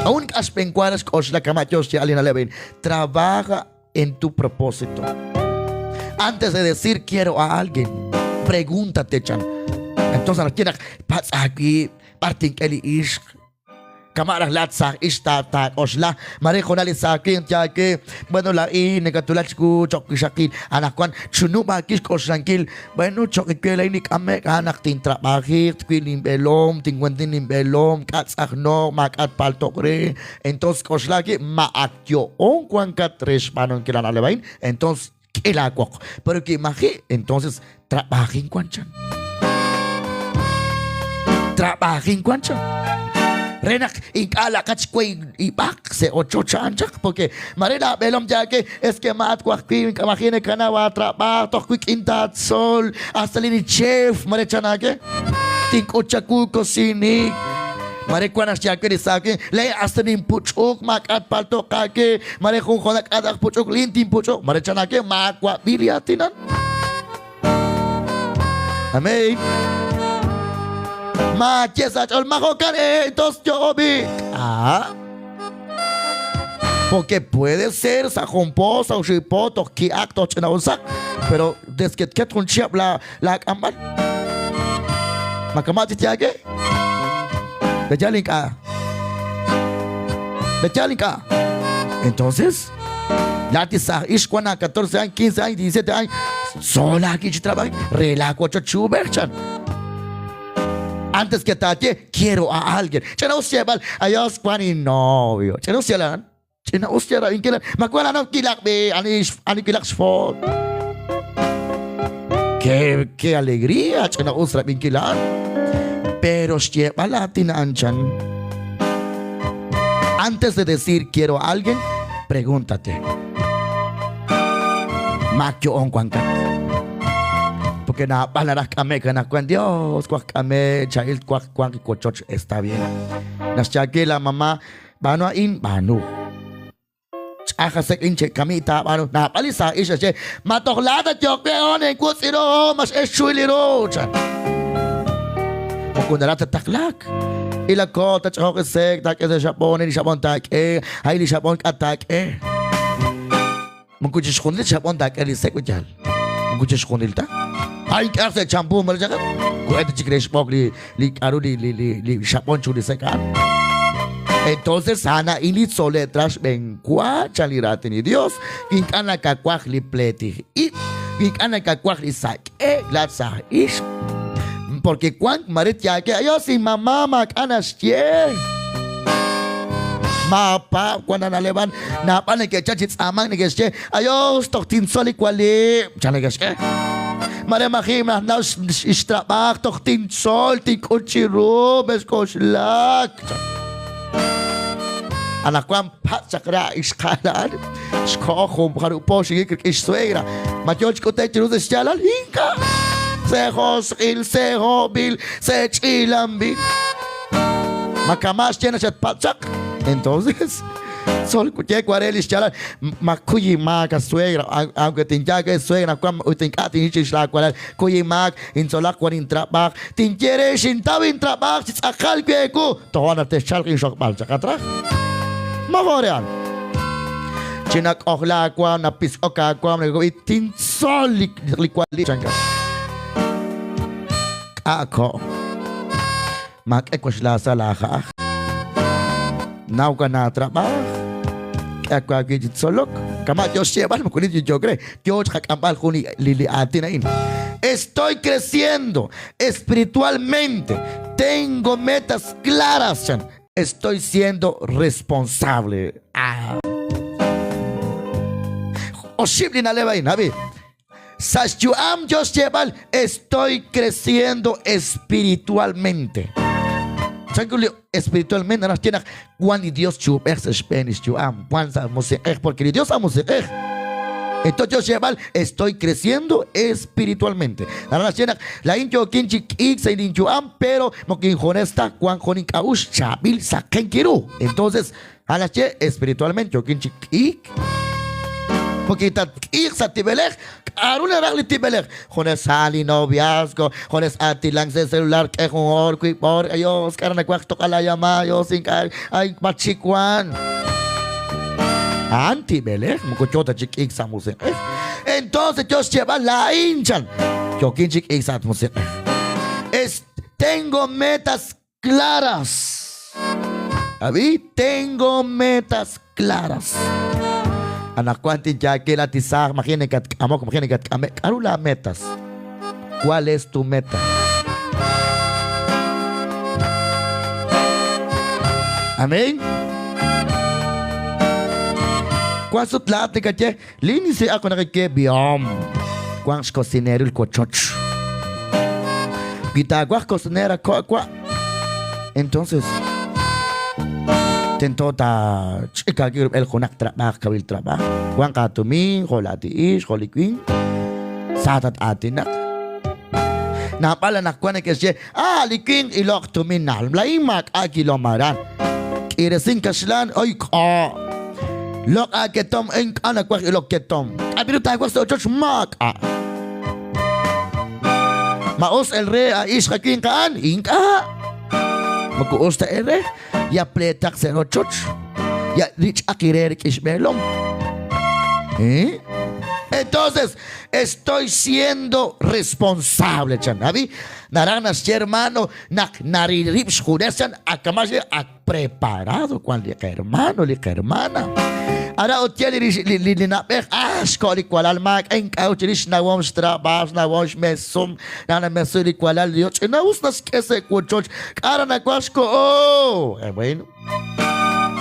Aún k'a xb'enwa xk'oxla kama' yoo xyeeb'al li na'leb' a'in. Trabaja en tu propósito. Antes de decir quiero a alguien, pregúntate chan. Entonces naq ye naq patz' aawib', b'ar tink'e li ixq? Kama' raj laat saaj ix taak'oxla, mare junaq li saaj winq yaal we, bueno laa'in nakatwulak chiwu cho'q wixaqil, anaqwan chunub' aawib' xk'oxlankil, bueno cho'q we laa'in li k'ame'k a'an naq tintrab'ajiq, twil linb'eelom, tinwenti linb'eelom, k'a' tz'ajno'q, maak'a' tpalto'q re, entonces k'oxla aawib' ma ak yo'on wankat re xb'aanunkil a na'leb' a'in, entonces k'e laawoq. Pero wi maji', entonces trabajin wan chan. Trabajin wan chan. Re naq ink'a' laqat xwey ib'aq se ochoch a'an chaq, porque mare laab'eelom yaake, es que ma at wajwi' ink'a' maji' nakanaw aatrab'aaj, toj wik'in taatzol, hasta li chef, mare chan aake, tink'ut chawu kosinik. Mare wan naq xyaake li saake, le hasta ninpuch'uk, maak'a' tpalto'q aake, Mare jun joda k'ataq puch'uk lin tinpuch'uq. Mare chanake maawab'i li aatinan. Amén. Maaye sa' aach'ool, ma jo'kan entonces yo'o b'i'. K'a'? Porque puede ser sa' jun po, sa' oxib' po toj ki'aq toj ch'ina'usaq, pero desde que tket jun chihab' la laak'amb'al. Ma kama' chi yaal ke? Pe'yaal ink'a'? Pe'yaal ink'a'? Entonces, laa'at li saaj ixq wan a 14 años, 15 años, 17 años, tzol aawib' chi trabajik re laawochoch chi uub'ej chan. Antes que taaye, quiero a alguien. Ch'ina'us xyeeb'al, ayos wan innovio. Ch'ina'us xyeeb'al a'an. Ch'ina'us xyeeb'al Ma wan ano kilaq b'i, ani ani kilaq xfoot. Qué, qué alegría, ch'ina'us rab'inkil a'an. Pero xyeeb'al aatin a'an chan. Antes de decir quiero a alguien, pregúntate. Ma yo'on wankat. Porque naab'al naraj k'ame'k anaqwan Dios, twaj k'ame'k, chaab'il twaj wank wochoch, está bien. Naxye la mamá, b'aanu a'in, b'aanu. Ch'aj asek' che kami taab'aanu. Naab'al li saaj ix naxye, ma toj laat at yooq on enwutz' iro, ma x'ex chuhil iro, chan. Moko naraj ta taqlaak. Ilako tach'oq isek, taak'e sa' xab'on, li xab'on taak'e, hay li xab'on k'a taak'e. Moko chixjunil xab'on taak'e li sek' ut yaal. Moko chixjunil ta. Ay, ink'a' sa' champú malaj chaqat. Ku'et chik re xb'ook li li k'a'ru li li li li xab'on chu li sek' a'an. Entonces, a'an a'in li tzol'leb' traj xb'een wa chan li raatin li Dios. Ink'a' nakawaj li pleetij ib', ink'a' nakawaj li sak'e, laat saaj ixq. Porque wank mare tyaake, ayos, inmamá maak'a' naxye. Maapaab' wan nana'leb'an naab'al neke'chal chi tz'aamank neke'xye, ayos, toj tintzol li walib', chan neke'xk'e. Mare maji' najnaw xtrab'aaj toj tintzol, tink'ut chiru, mexk'oxlak, chan. Anaqwan patz' chaq re ixqa'al a'an, xko'o jun jarub' po xikik rik'in xsuegra. Ma yo chi k'ute'k chiru sa' xyaalal? Ink'a'. Se josq'il, se hob'il, se ch'iilanb'il. Ma kama' xye naq xatpatz' chaq? Entonces, tzol ye wa re li xyaalal, ma kuy inmaak a suegra, aunque tinyaak e suegra naq ut ink'a' tinxik chirix laawalal, kuy inmaak, intzolaq wan intrab'aaj, tinye re xintaw intrab'aaj chi tz'aqal we ewu, toja' naq texchalq inxokb'al chaq atrás. Mojoreal. Chinak'ojla aawaam, napisk'ok aawaam, tintzol li li wali chankat. K'a' ko'. Maak'e waxla sa' laaja'aj. Naw ka naatrab'aaj. K'e awaawib' chi tzolok. Kama' yo xyeeb'al moko li yook re. Yo xqak'amb'al jun li li aatin a'in. Estoy creciendo espiritualmente. Tengo metas claras, chan. Estoy siendo responsable. Ah. Oxib' li na'leb' a'in, ab'i. Sa' xyu'am yo xyeeb'al, estoy creciendo espiritualmente. Chan li espiritualmente naraj xye naq wan li Dios chi uub'ej sa' xb'een li xyu'am, wan sa' musiq'ej, porque li Dios a musiq'ej. Entonces yo xyeeb'al, estoy creciendo espiritualmente. Naraj xye naq laa'in yookin chi k'iik sa' linyu'am, pero moko injunes ta, wan jun ink'a'uxl chaab'il saqenk ru. Entonces, a'an naxye espiritualmente yookin chi k'iik. Porque tatk'iiq sa' tib'elej, k'a'ru naraj li tib'elej? Junes a'an li noviazgo, junes aatilank sa' celular, k'e jun hoor, wiib' hoor, ayos, k'a'ru nawaj toq'al aayama, ayos, ink'a', ay, matxikwan. A'an tib'elej, moko yoo ta chi k'iik sa' musiq'ej. Entonces yo xyeeb'al laa'in chan, yookin chi k'iik sa' musiq'ej. Es, tengo metas claras. Ab'i, tengo metas claras. Anaqwan tinyaake la tisaaj, maji' nakatk'amok, maji' nakatk'ame'. K'a'ru laa metas? ¿Cuál es tu meta? Amén. Wan sut laat nakaye, lin nisi'aq nakaye b'ihom. Wanq xkosineeril wochoch. Wi taawaj cocinera ko' wa', entonces tento taach'ik aawib' rub'el junaq trab'aaj, kawil trab'aaj. Wanq aatumin, jo' laati'ix, jo' li winq, sa tat-aatinaq. Naab'al anaqwan neke'xye, ah, li winq iloq tumin nal, laa'in maak'a' kilom aran. K'iiresin kaxlan, oy k'o'. Loq' aaketom, ink'a' nawaj ilok ketom. K'a' taawaj sa' ochoch, maak'a'. Ma us el re a ixq a winq a'an? Ink'a'. Moko us ta ere, ya pleetaq sa' rochoch, ya rich'aq ire rik'in xb'eelom. ¿Eh? Entonces, estoy siendo responsable, chan. Abi, naraj naxye hermano, naq naril rib' xjunes, chan, akama xye, ak preparado wan li hermano, li hermana. Ara ut ye li na'b'ej, ah, xko' li walal maak'a' ink'a'uxl chirix xnawom xtrabaaj, xnawom xmesum, naq namesu li walal li ch'ina us naxk'e sa' wochoch, k'a' raj nawaj xko'o. Bueno,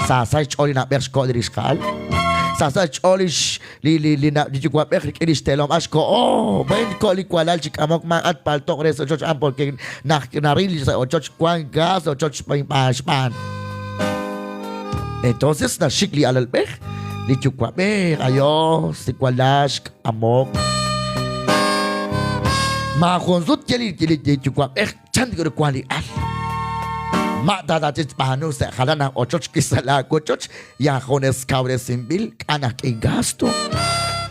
saasa xch'ool li na'b'ej xko' li rixqa'al. Saasa xch'ool li yuwa'b'ej rik'in li xteelom, ah, xko'o. Bueno, ko' li walal chi k'amok maak'a' tpalto'q re sa' ochoch a'an porque naq naril sa' ochoch wank gas sa' ochoch xb'aan. Entonces naxik li alalb'ej, li yuwa'b'ej, ayos, li walal xk'amok. Maajun sut ye li yuwa'b'ej chan ru wank li al. Ma taatachi tb'aanu sa' jalan aj ochoch wi sa' laawochoch ya junes kawresinb'il k'a naq k'i gasto.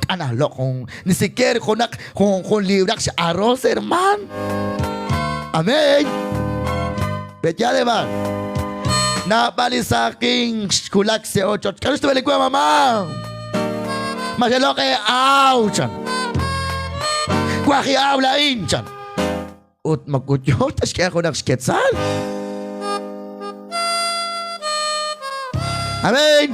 K'a naq loq' jun ni siquiera junaq jun jun libraq x'arroz herman. Amén. Pe'yaal herman. Naab'al li saaqin xwulak sa' ochoch. K'aru xtub'el li wa mamá? Ma xeloq' aaw chan. Waji aaw laa'in chan. Ut moko yoo ta xk'e junaq xketzal. Amén.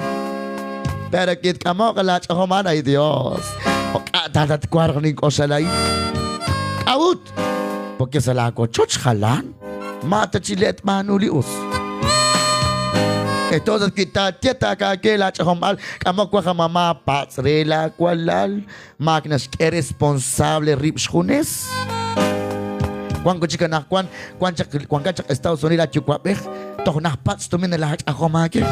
Pero kitk'amoq laach'ojom a'an, ay Dios. K'a' ta tatwarq nink'oxla laa'in. K'a'ut? Porque sa' laawochoch jalan, ma ta chi le' tb'aanu li us. Entonces wi taaye taakaake laach'ojomb'al, k'amok wa jamama patz' re laawalal, maak naxk'e responsable rib' xjunes. Wank chik anaqwan, wank chaq wankat chaq Estados Unidos at yuwa'b'ej, toj najpatz' tumin laach'ajom aawe.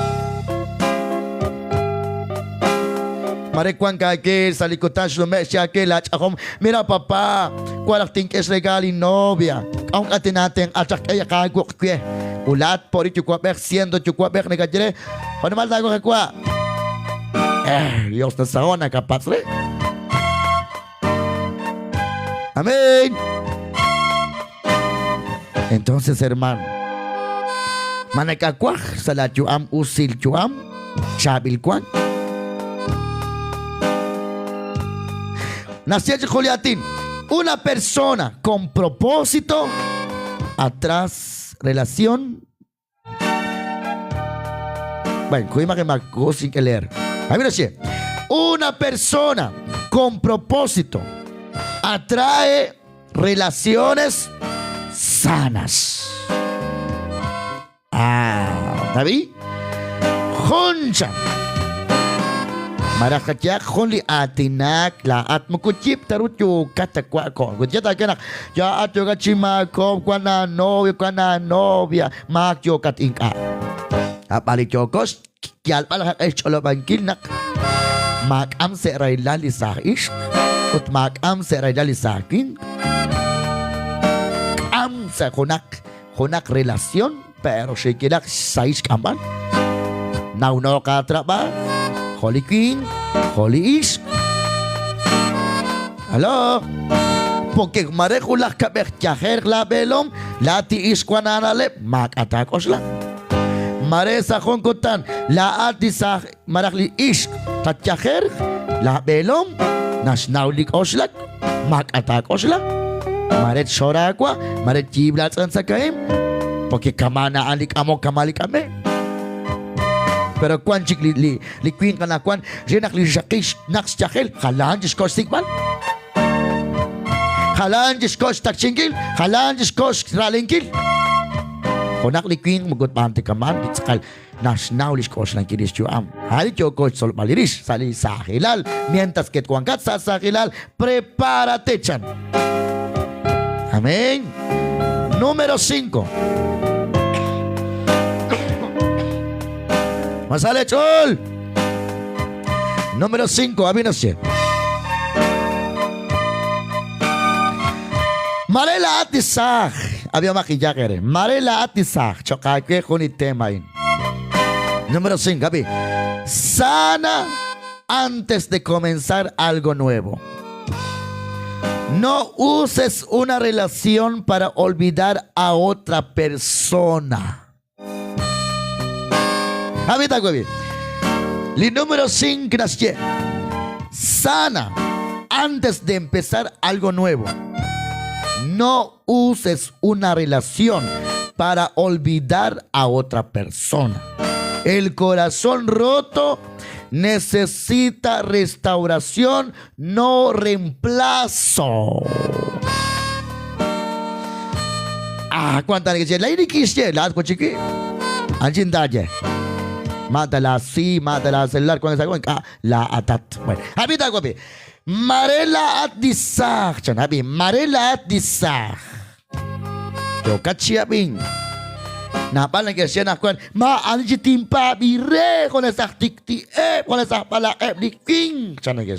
Mare wank aawe sa' li kutan xnume' xye aawe laach'ajom, mira papá, wank raj tink'e xregaal innovia, k'a'ut k'a tinaatenq'a chaq k'e qaawuq we. Ut laa'at po'ri yuwa'b'ej, siendo yuwa'b'ej nakaye re, jo'nimal taawaj qawa'? Eh, Dios nasaho' nakapatz' re. Amén. Entonces, hermano, ma nakawaj sa' laayu'am usil yu'am, chaab'il wank? Naxye chi Juliatín, una persona con propósito atrás relación. Bueno, sin que leer. A ver, así. Una persona con propósito atrae relaciones sanas. Ah, David. Juncha. Malaj qayehaq jun li aatinak laa'at moko yib' ta ru yookat ta wa' ko'. Ut ye taak'e naq yaa'at yookat chi maakob'k, wan aanovio, wan aanovia, maak yookat ink'a'. Ab'an li yooko xyalb'al qaq'e xch'olob'ankil naq maak'am sa' rahilal li saaj ixq ut maak'am sa' rahilal li saaj winq. K'am sa' junaq junaq relación pero xiikilaq xsahil xk'amb'al. Nawnooq aatrab'aaj, jo' li winq, jo' li ixq. Aló? Porque mare wulaj kab'ej yajerq laab'eelom, laa'at li ixq wan aana'leb', maak'a' taak'oxla. Mare sa' jun kutan, laa'at li saaj malaj li ixq tatyajerq, laab'eelom naxnaw li k'oxlak, maak'a' taak'oxla. Mare txor aawa, mare tyiib' laatz'an tzakahemq, porque kama' a'an li k'amok kama' li k'ame'k. Pero wan chik li, li, li winq anaqwan re naq li rixaqil naq xyajel, jalan chi xko' xsik'b'al. Jalan chi xko' xtakchinkil, jalan chi xko' xra'lenkil. Junaq li winq moko tb'aan ta kama'an li tz'aqal naxnaw li xk'oxlankil li xyu'am. A'an li yooko xtzolb'al li rix sa' li saajilal. Mientras que wankat sa' saajilal, prepárate, chan. Amén. Número 5. Masale chol. Número 5, abinasye. Mare laa'at li saaj, ab'ihomaq inyaq eere. Mare laa'at li saaj, cho'q aawe jun li tema a'in. Número 5, ab'i. Sana antes de comenzar algo nuevo. No uses una relación para olvidar a otra persona. Ab'i taawab'i. Li número 5 naxye, Sana antes de empezar algo nuevo. No uses una relación para olvidar a otra persona. El corazón roto necesita restauración, no reemplazo. Ah, cuánta que la kixye, la chiqui. Anchin daye. Mátala sí, mátala celular cuando se ah, la atat. Bueno, habita guapi. Marela at disaj, chan habi, marela at disaj. Yo kachiabin. Napalan que siya nakwan, ma anji timpa bire con esa tikti e con esa pala e liking. Chan que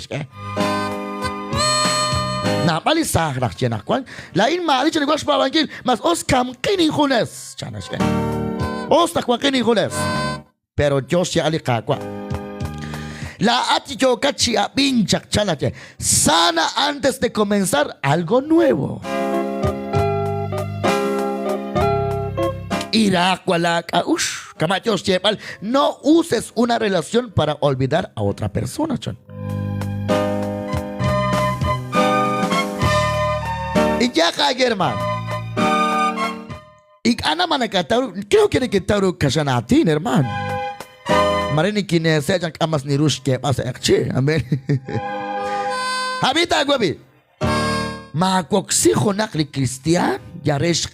Napali sah nak siya nakwan, lain ma ali chan igual xpabangil, mas os kam kinin junes. Chan Os takwan kinin junes. Pero yo siya ali kakwa. La ati abin chak Sana antes de comenzar algo nuevo. Irakwalak ush. Camachos chepal. No uses una relación para olvidar a otra persona, chon. Y ya, hermano. Y ana manakataru, creo que ni que kasanatin, hermano. Marini kinese amas ni rush ke pasa ekchi. Amén. Habita gwabi. Makoksi jonak li cristian yaresh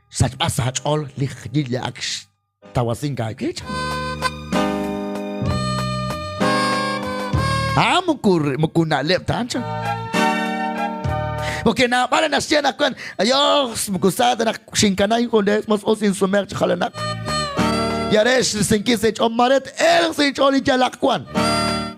sachpasa chol li aksh tawasin ka kech. Ah, mukur mukunalep tancha. Porque na para na siya na kwan, ayos, mukusada na shinkanay ko des, mas osin sumer chalanak. Yaresh sinkisech omaret el sinch oli jalakwan.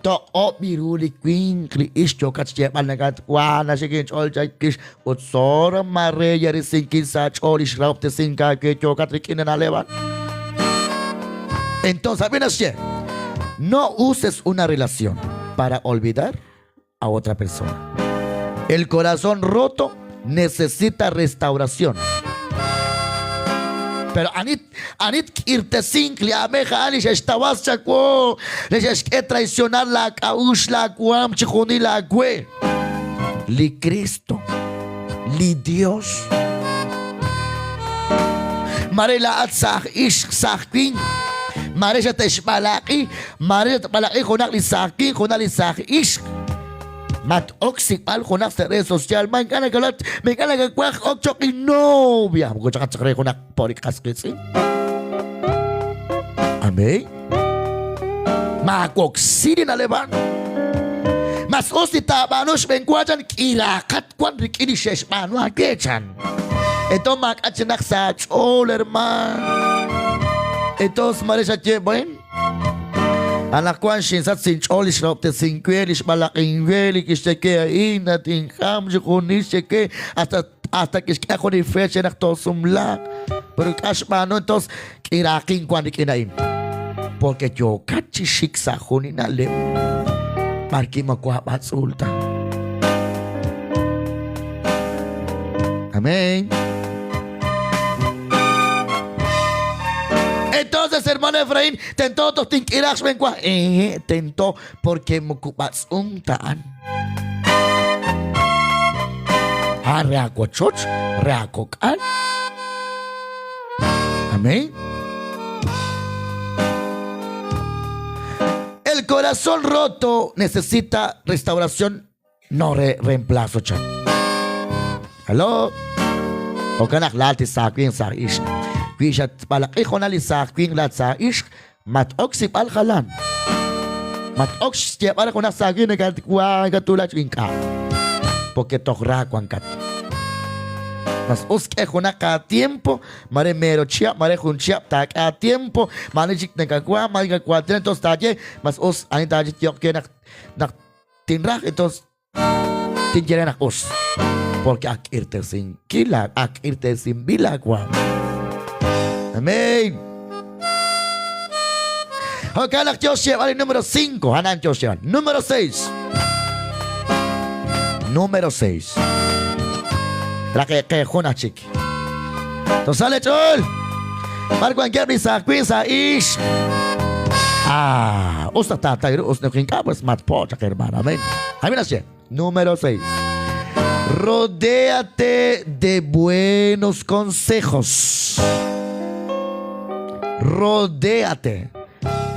To o biruli queen kli ish chokat chepal nagat wana shikin chol chakish utsora mare yari sinkin sa chol ish raupte sinka ke chokat rikin na levan. Entonces, apenas no uses una relación para olvidar a otra persona. El corazón roto necesita restauración. Pero anit anit irtesink li ameja ani xextawas chakwo le xexk'e traicionar la kaush la kuam chijuni la kwe. Li Cristo, li Dios. Mare la at saj ix saj kin. Mare xa texbalaqi, mare xa tbalaqi junak li saj kin, junak li saj ix. Mat oxi pal junak sa redes social, man kana kalat, me kana kakwaj ok choki novia. Muko chaka chakre junak porik kaskitsi. Amén. Makoksiri na levan. Mas osi tabanush benguachan kirakat kwan rikini shesh manu akechan. Entonces mak sa chol hermano. Entonces maresha che bueno. Anak kwan shin sat sin chol ish te sin kwel ish balakin kwel ish che ina tin ham che hasta hasta que ishke con fecha nak to sumla. Pero kash mano entonces kirakin kwan rikinaim. Porque yo kachi shik sa junina le. Marki makwa batsulta. Amén. Entonces, hermano Efraín, tentó tentó porque mukubatsuntaan. Ah, reacochoch, reacocal. Amén. El corazón roto necesita restauración, no reemplazo, chan. Hello? O kanak lati sa kwin sa ish. Kwishat palaki ko na li sa kwin lat sa ish. Mat oksip al halan. Mat oks para ko na sa kwin nagkwa katulad ka. Porque togra kat. Mas uske juna ka tiempo, mare mero chia, mare jun chia, ta ka tiempo, mare chik nagkakwa, mare kakwa, entonces taye, mas us ani taye tiok que nak nak tinraj, entonces tinjere nak us. Porque ak irte sin kila, ak irte sin bilagua. Amén. Ok, anak Joshua, vale, número 5. Hanan Joshua. Número 6. Número 6. Traje que juna chik. Entonces sale chol. Marco Ankerbi sa ish. Ah, us naq taataw ru, us naq ink'a', pues matpo' chaq, hermano. Amén. Amén, naxye. Número 6. Rodéate de buenos consejos. Rodéate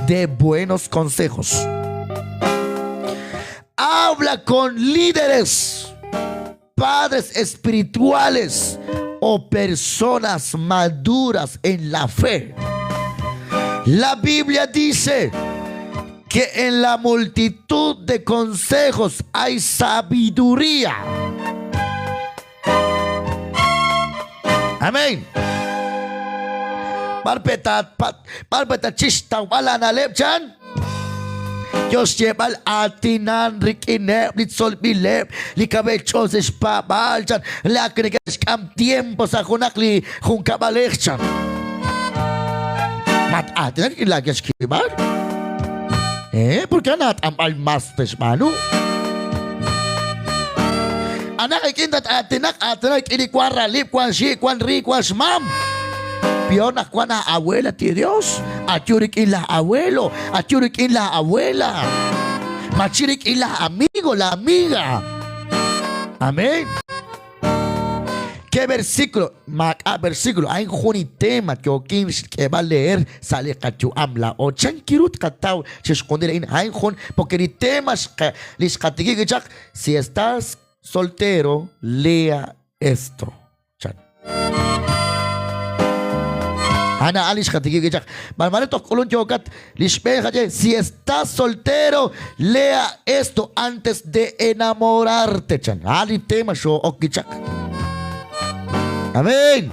de buenos consejos. Habla con líderes, padres espirituales o personas maduras en la fe. La Biblia dice que en la multitud de consejos hay sabiduría. Amén. B'ar chixtawb'al aana'leb' chan? Yo xyeeb'al aatinan rik'ineb' li tzolb'ileb' li kaweb' xch'ool sa' xpaab'aal chan, li ak neke'xk'am tiempo sa' junaq li junkab'alej chan. Mat-aatinak rik'in laa kexkib'al. Eh, porque anaat'anb'al mas te'xb'aanu. Anaq rik'in tat-aatinaq, aatinak rik'in li wan ralib', wan xi', wan ri, wan xmam. Peor naq wan aawela ti Dios, ayu rik'in laj abuelo, ayu rik'in laj abuela. Machi rik'in laj amigo, la amiga. Amén. ¿Qué versículo? Maak'a' versículo. A'in jun li tema yookin xk'eeb'al leer sa' li qayu'am laa'o. Chan kiru tqataw chixjunil a'in? A'in jun, porque li tema li xqatikib' chaq, si estás soltero, lea esto. Chan. Ana ali xqatikib' chaq. Marmare toj k'ulun yookat li xb'een jaye, si estás soltero, lea esto antes de enamorarte. Chan. Ali tema xoo'ok chaq. Amén.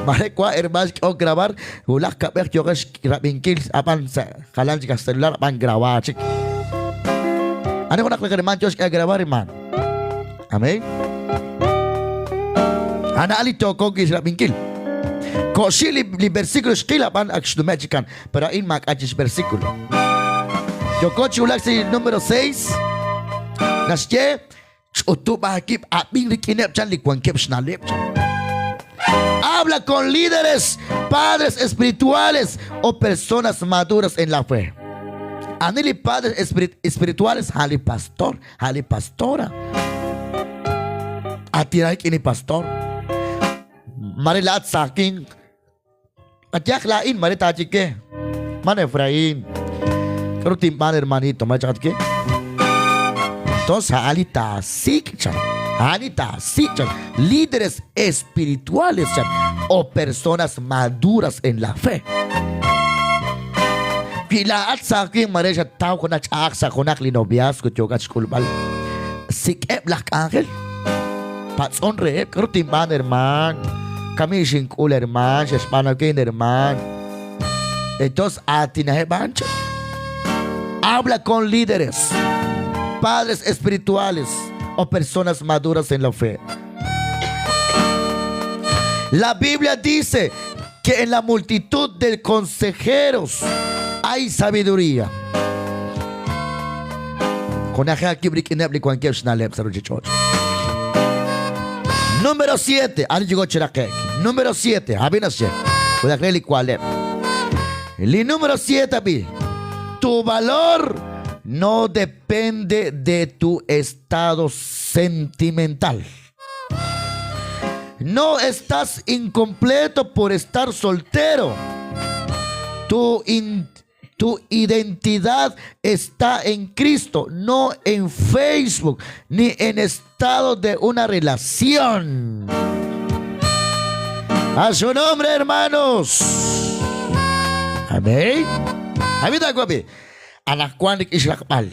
Mare kwa hermanos k'o grabar, wulaj kab'ej yooqex rab'inkil ab'an sa' jalan chik celular ab'an grabar chik. Ani junaq li hermano yox k'a grabar hermano. Amén. Ana ali tooko kixrab'inkil. Ko'xi li, li versículo xqil ab'an ak xnume' chikan, pero a'in maak'a' chix versículo. Yoko chi wulak sa' li número 6. Naxye ch'utub' aakib' ab'in rik'ineb' chan li wankeb' xna'leb' chan. Habla con líderes, padres espirituales o personas maduras en la fe. Ani li padres espirituales, a li pastor, a li pastora. Atiray rik'in li pastor. Mare laat sakin. Qayehaq laa'in mare taachik ke. Man Efraín. K'aru tinb'aan hermanito, mare chaqat ke. Entonces, a'an li taasik' chan. A'an li taasik' chan. Líderes espirituales chan. O personas maduras en la fe. Wi laa'at saajin mare xattaw junaq ch'a'aj sa' junaq li noviazgo yookat xk'ulb'al. Sik'eb' laj k'anjel. Patz'on reheb', k'aru tinb'aan hermaan? Kami xink'ul hermaan, xe'xb'aan we hermaan. Entonces, aatinaheb' a'an chan. Habla con líderes, padres espirituales o personas maduras en la fe. La Biblia dice que en la multitud de consejeros hay sabiduría. Junaje akib rik'ineb' li wankeb' xna'leb' sa' ruuchich'och'. Número 7. Ali llegó chiraqek. Número 7. Abi naxye. Junaje li kualeb'. Li número 7 abi. Tu valor no depende de tu estado sentimental. No estás incompleto por estar soltero. Tu, tu identidad está en Cristo, no en Facebook, ni en estado de una relación. A su nombre, hermanos. Amén. Amén. Anaqwan ixraqb'al.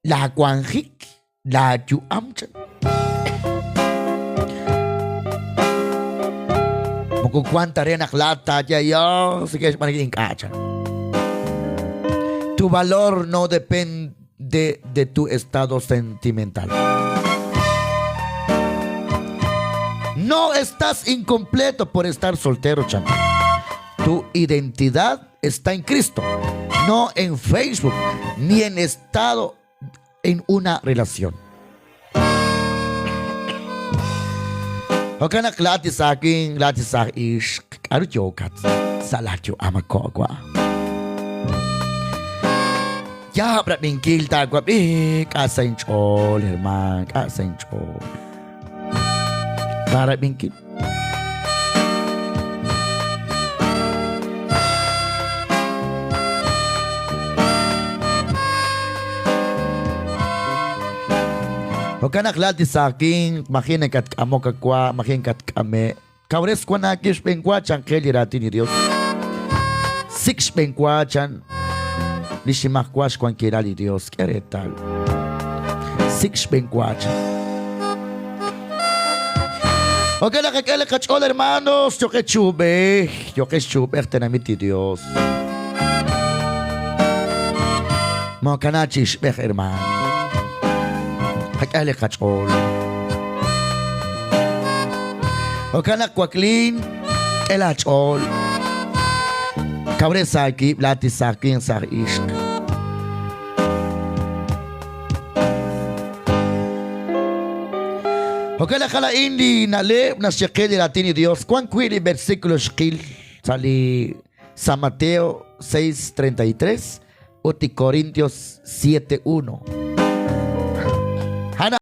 Laawanjik, laayu'am chan. Moko wank ta re naq laa'at taaye, Dios, que xb'aan ink'a' chan. Tu valor no depende de tu estado sentimental. No estás incompleto por estar soltero, chan. Tu identidad está en Cristo, no en Facebook, ni en estado en una relación. Jo'kan naq laa'at li saaj winq, laa'at li saaj ixq, k'aru yookat sa' laayu'am a ko'wa? Yaab' rab'inkil taawab'i, k'a' sa' inch'ool, hermaan, k'a' sa' inch'ool. Taarab'inkil. Jo'kan naq laa'at li saaj winq, maji' nakatk'amok awa', maji' nakatk'ame'. Kawres wan aawib' xb'eenwa chan qe li raatin li Yos. Sik' xb'eenwa chan li xnimajwal xwankilal li Yos. K'e reetal. Sik' xb'eenwa chan. Ok, naqak'e li qach'ool hermanos, yoqe chuub'ej, yoqe xchuub'ej tenamit li Dios. Mookana chi xb'ej hermaan. Qak'e li qach'ool. Jo'kan naq waklin, k'e laach'ool. Kawres aawib' laat li saaj winq saaj ixq. Jo'kan naq a'in li na'leb' naxye qe li raatin li Dios. Wan wi' li versículo xqil sa' li San Mateo 6:33 ut li Corintios 7:1.